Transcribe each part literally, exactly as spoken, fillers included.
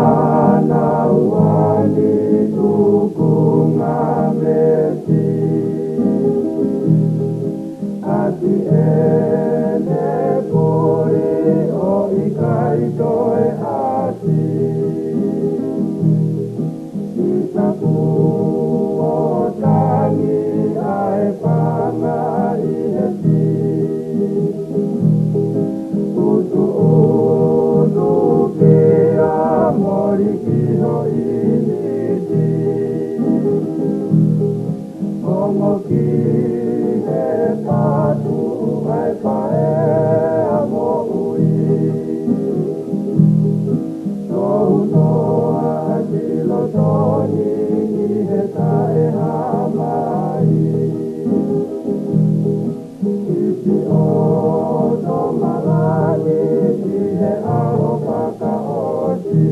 Fakaʻānaua ni tukunga mesi. ʻAsi ʻene puli ʻo ʻikai toe ʻasi. ʻI taku ʻo tangi ʻa e panga ʻi he ti. Utuʻutu kia moli ki ho ʻiniti. Ongo ki he patu ʻa e paea moʻui. Tounoa ʻa e silo toni ki he taʻehāmai. ʻIsi ʻoto malani ki he ʻaho fakaʻosi.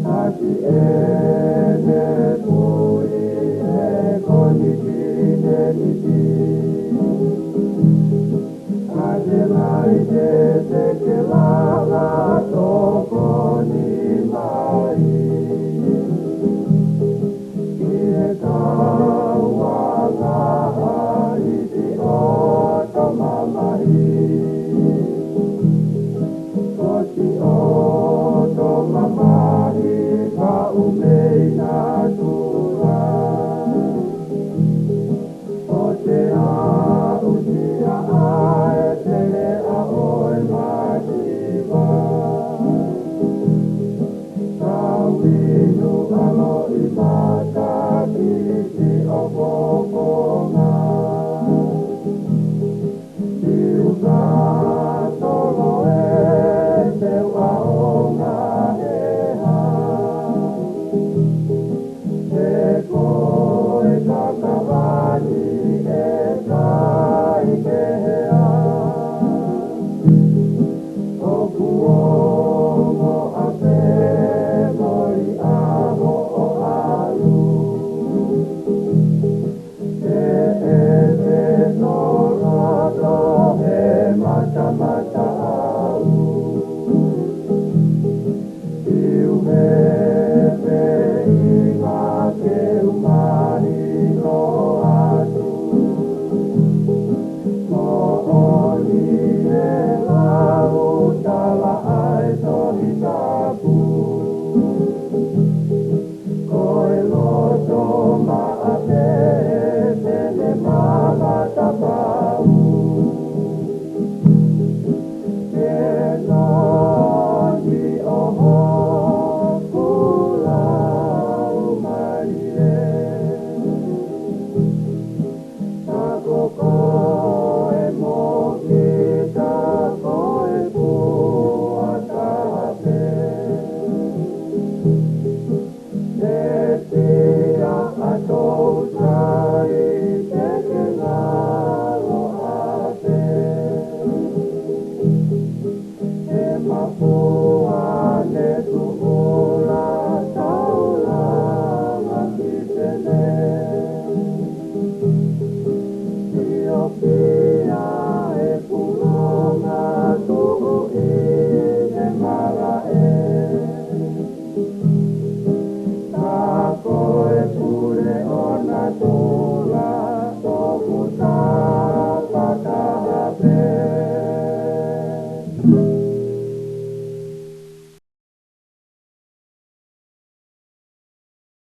ʻAsi ʻene puli he konitinēniti. ʻAdelaide te ke lava tokoni mai. ʻI he kau angahala ʻi ʻoto mamahi. Ko siʻoto mamahi ka u mei natula. ʻO te aʻusia ʻa e teleʻa ʻo e masiva. Ka u inu ʻaloʻi mata ki siʻo kokonga. Siʻu ka tolo e teu ʻaonga ʻe ha. He ko e kakavani ʻe kai ke hea. ʻOku ongo ʻa pē moli ʻa hoʻo ʻalu. Te ʻe pē no loto he matamata au. Iu he pē inga ke u mahino atu. Moʻoni e lau tala ʻa e Tohi Tapu. Ko e loto maʻa pē te ne mala tapau. Ke nani ʻo hoku lau mai e. Ka ko koe mo kita ko e fua taha pē. Te tia ʻa tou sai te ke ngalo ʻa pē. He mafua ne tuʻula taulanga ki pene. Sio ki